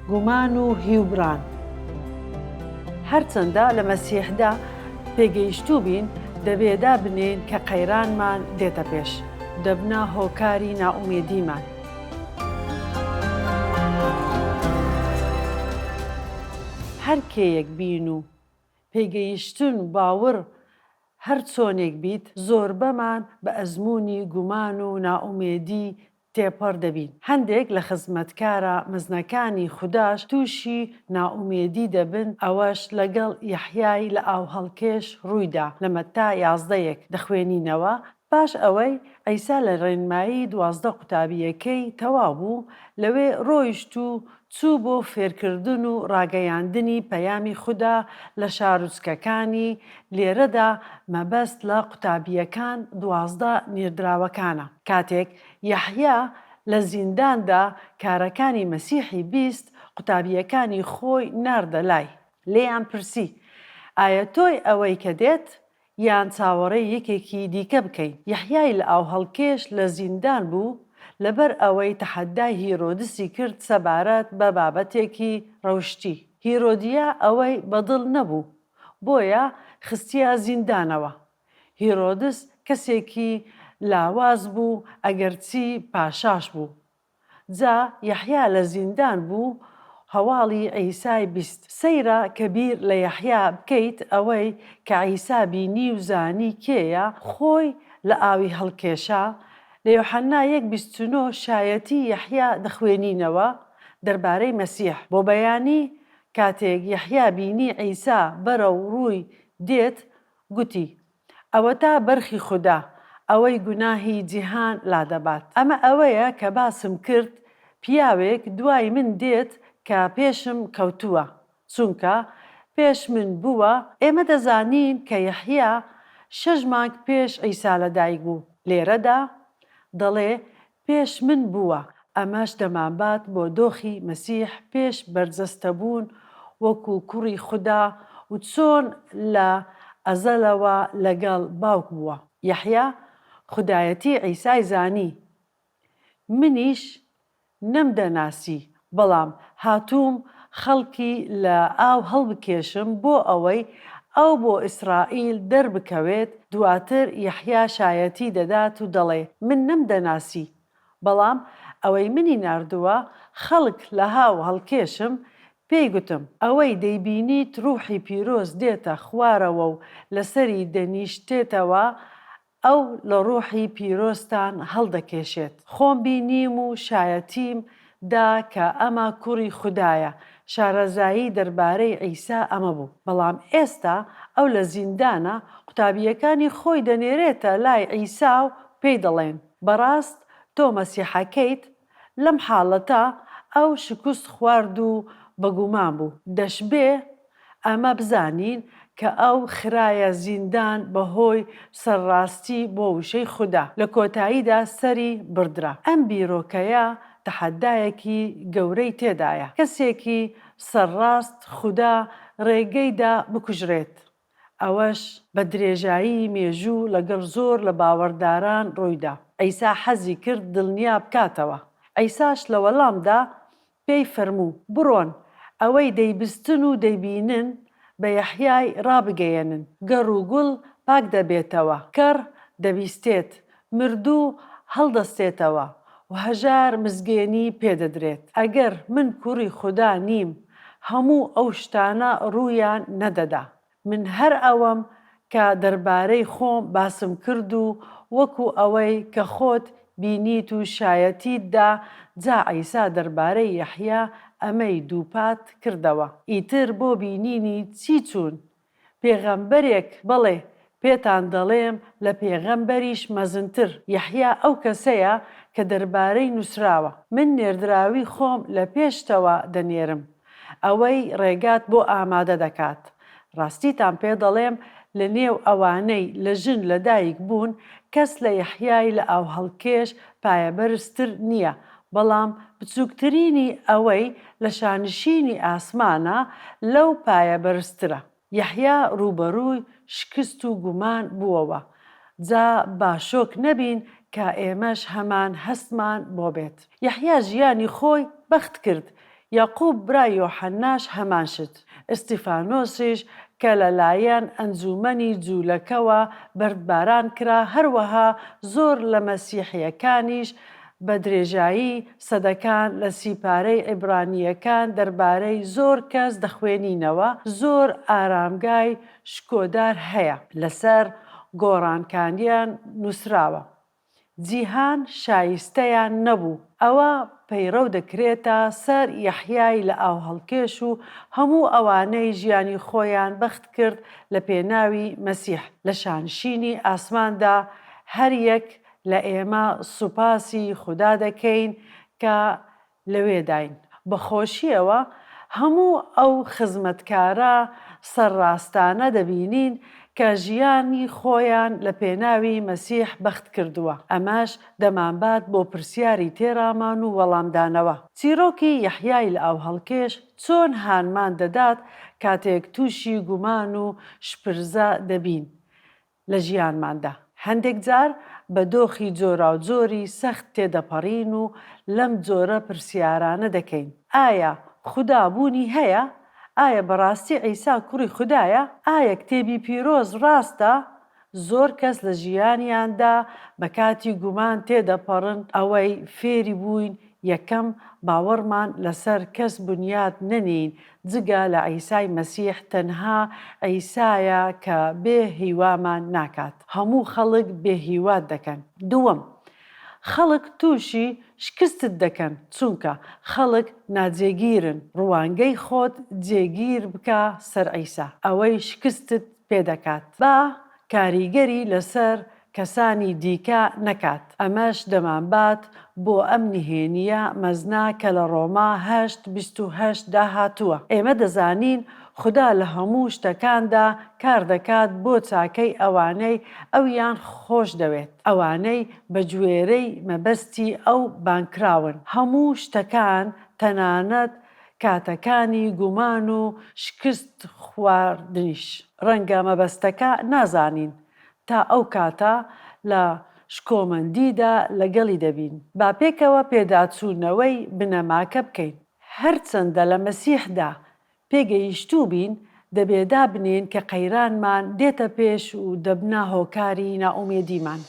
گومان و هیوبڕان. هەرچەندە لە مەسیحدا پێگەیشتوو بین، دەبێ دابنێین کە قەیرانمان دێتە پێش، دەبنە هۆکاری نائومێدیمان. هەر کێیەک بین و پێگەیشتن و باوڕ هەر چۆنێک بیت، زۆربەمان بە ئەزموونی گومان و نائومێدی تێپەڕ دەبین. هەندێک لە خزمەتکارە مەزنەکانی خوداش تووشی نائومێدی دەبن، ئەوەش لەگەڵ یەحیای لەئاوهەڵکێش ڕوویدا، لە مەتا 11 یەک دەخوێنینەوە، پاش ئەوەی عیسا لە ڕێنمایی 12 قوتابییەکەی تەواو بوو، لەوێ ڕۆیشت و چوو بۆ فێرکردن و ڕاگەیاندنی پەیامی خودا لە شاروچکەکانی، لێرەدا مەبەست لە قوتابییەکان 12 نێردراوەکانە. کاتێک یەحیا لە زینداندا کارەکانی مەسیحی 20، قوتابییەکانی خۆی ناردە لای. لێیان پرسی، ئایا تۆی ئەوەی کە دێت، یان چاوەڕێی یەکێکی دیکە بکەین؟ یەحیای لەئاوهەڵکێش لە زیندان بوو لەبەر ئەوەی تەحەدای هیرۆدسی کرد سەبارەت بە بابەتێکی ڕەوشتی. هیرۆدیا ئەوەی بەدڵ نەبوو، بۆیە خستیە زیندانەوە. هیرۆدس کەسێکی لاواز بوو ئەگەرچی پاشاش بوو. جا یەحیا لە زیندان بوو هەواڵی عیسای 20. سەیرە کە بیر لە یەحیا بکەیت ئەوەی کە عیسا بینی و زانی کێیە خۆی لە ئاوی هەڵکێشا، لە یۆحەنا یەک 29 شایەتی یەحیا دەخوێنینەوە دەربارەی مەسیح. بۆ بەیانی کاتێک یەحیا بینی عیسا بەرەو ڕووی دێت گوتی، ئەوەتا بەرخی خودا، ئەوەی گوناهی جیهان لادەبات. ئەمە ئەوەیە کە باسم کرد، پیاوێک دوای من دێت کە پێشم کەوتووە، چونکە پێش من بووە. ئێمە دەزانین کە یەحیا شەش مانگ پێش عیسا لەدایک بوو. لێرەدا دەڵێ پێش من بووە، ئەمەش دەمانبات بۆ دۆخی مەسیح پێش بەرجەستەبوون وەکو کوڕی خودا و چۆن لە ئەزەلەوە لەگەڵ باوک بووە. یەحیا خودایەتی عیسای زانی، منیش نەمدەناسی، بەڵام هاتووم خەڵکی لە ئاو هەڵبکێشم بۆ ئەوەی ئەو بۆ ئیسرائیل دەربکەوێت، دواتر یەحیا شایەتی دەدات و دەڵێ، من نەمدەناسی، بەڵام ئەوەی منی ناردووە خەڵک لە هاو هەڵکێشم، پێی گوتم، ئەوەی دەیبینیت ڕووحی پیرۆز دێتە خوارەوە و لەسەری دەنیشتێتەوە، ئەو لە ڕووحی پیرۆزتان هەڵدەکێشێت. خۆم بینیم و شایەتیم دا کە ئەمە کوڕی خودایە. شارەزایی دەربارەی عیسا ئەمە بوو. بەڵام ئێستا ئەو لە زیندانە، قوتابییەکانی خۆی دەنێرێتە لای عیسا و پێی دەڵێن، بەڕاست تۆ مەسیحەکەیت؟ لەم حاڵەتە ئەو شکست خوارد و بەگومان بوو. دەشبێ ئەمە بزانین کە ئەو خرایە زیندان بەهۆی سەرڕاستی بۆ وشەی خودا. لە کۆتاییدا سەری بڕدرا. ئەم بیرۆکەیە تەحەدایەکی گەورەی تێدایە. کەسێکی سەرڕاست خودا ڕێگەی دا بکوژرێت. ئەوەش بە درێژایی مێژوو لەگەڵ زۆر لە باوەڕداران ڕوویدا. عیسا حەزی کرد دڵنیا بکاتەوە. عیساش لە وەڵامدا پێی فەرموو، بڕۆن، ئەوەی دەیبستن و دەیبینن بە یەحیای ڕابگەیەنن، گەڕ و گوڵ پاک دەبێتەوە، کەڕ دەبیستێت، مردوو هەڵدەستێتەوە و هەژار مزگێنی پێدەدرێت. ئەگەر من کوڕی خودا نیم، هەموو ئەو شتانە ڕوویان نەدەدا. من هەر ئەوەم کە دەربارەی خۆم باسم کرد و وەکو ئەوەی کە خۆت بینیت و شایەتیت دا، جا عیسا دەربارەی یەحیا ئەمەی دووپات کردەوە. ئیتر بۆ بینینی چی چوون؟ پێغەمبەرێک، بەڵێ، پێتان دەڵێم لە پێغەمبەریش مەزنتر. یەحیا ئەو کەسەیە کە دەربارەی نووسراوە، من نێردراوی خۆم لە پێشتەوە دەنێرم، ئەوەی ڕێگات بۆ ئامادە دەکات. ڕاستیتان پێ دەڵێم، لە نێو ئەوانەی لە ژن لەدایک بوون، کەس لە یەحیای لەئاوهەڵکێش پایەبەرزتر نییە، بەڵام بچووکترینی ئەوەی لە شانشینی ئاسمانە لەو پایەبەرزترە. یەحیا ڕووبەڕووی شکست و گومان بووەوە، جا با شۆک نەبین کە ئێمەش هەمان هەستمان بۆ بێت. یەحیا ژیانی خۆی بەخت کرد. یاقوب برای یۆحەنناش هەمان شت. ئستیفانۆسیش کە لە لایەن ئەنجوومەنی جوولەکەوە بەردباران کرا، هەروەها زۆر لە مەسیحییەکانیش بە درێژایی سەدەکان لە سیپارەی عیبرانییەکان دەربارەی زۆر کەس دەخوێنینەوە، زۆر ئارامگای شکۆدار هەیە لەسەر گۆڕانکارییان نووسراوە. جیهان شایستەیان نەبوو. ئەوە پەیڕەو دەکرێتە سەر یەحیای لەئاوهەڵکێش و هەموو ئەوانەی ژیانی خۆیان بەخت کرد لە پێناوی مەسیح. لە شانشینی ئاسماندا هەر یەک لە ئێمە سوپاسی خودا دەکەین کە لەوێداین. بە خۆشییەوە هەموو ئەو خزمەتکارە سەرڕاستانە دەبینین کە ژیانی خۆیان لە پێناوی مەسیح بەخت کردووە. ئەمەش دەمانبات بۆ پرسیاری تێڕامان و وەڵامدانەوە. چیڕۆکی یەحیای لەئاوهەڵکێش چۆن هانمان دەدات کاتێک تووشی گومان و شپرزە دەبین؟ لە ژیانماندا هەندێک جار بە دۆخی جۆراوجۆری سەخت تێدەپەڕین و لەم جۆرە پرسیارانە دەکەین، ئایا خودا بوونی هەیە؟ ئایا بەڕاستی عیسا کوڕی خودایە؟ ئایا کتێبی پیرۆز ڕاستە؟ زۆر کەس لە ژیانیاندا بە کاتی گومان تێدەپەڕن، ئەوەی فێری بووین یەکەم، باوەڕمان لەسەر کەس بنیات نەنێین جگە لە عیسای مەسیح، تەنها عیسایە کە بێ هیوامان ناکات. هەموو خەڵک بێ هیوات دەکەن. دووەم، خەڵک تووشی شکستت دەکەن، چونکە خەڵک ناجێگیرن. ڕوانگەی خۆت جێگیر بکە سەر عیسا، ئەوەی شکستت پێ دەکات. با کاریگەری لەسەر کەسانی دیکە نەکات، ئەمەش دەمانبات بۆ ئەم نهێنییە مەزنە کە لە ڕۆما هەشت، 28 دا هاتووە، ئێمە دەزانین خودا لە هەموو شتەکاندا کار دەکات بۆ چاکەی ئەوانەی ئەویان خۆش دەوێت، ئەوانەی بەگوێرەی مەبەستی ئەو بانگکراون، هەموو شتەکان تەنانەت کاتەکانی گومان و شکست خواردنیش. ڕەنگە مەبەستەکە نازانین، تا ئەو کاتە لە شکۆمەندیدا لەگەڵی دەبین. با پێکەوە پێداچوونەوەی بنەماکە بکەین. هەرچەندە لە مەسیحدا پێگەیشتوو بین، دەبێ دابنێین کە قەیرانمان دێتە پێش و دەبنە هۆکاری نائومێدیمان.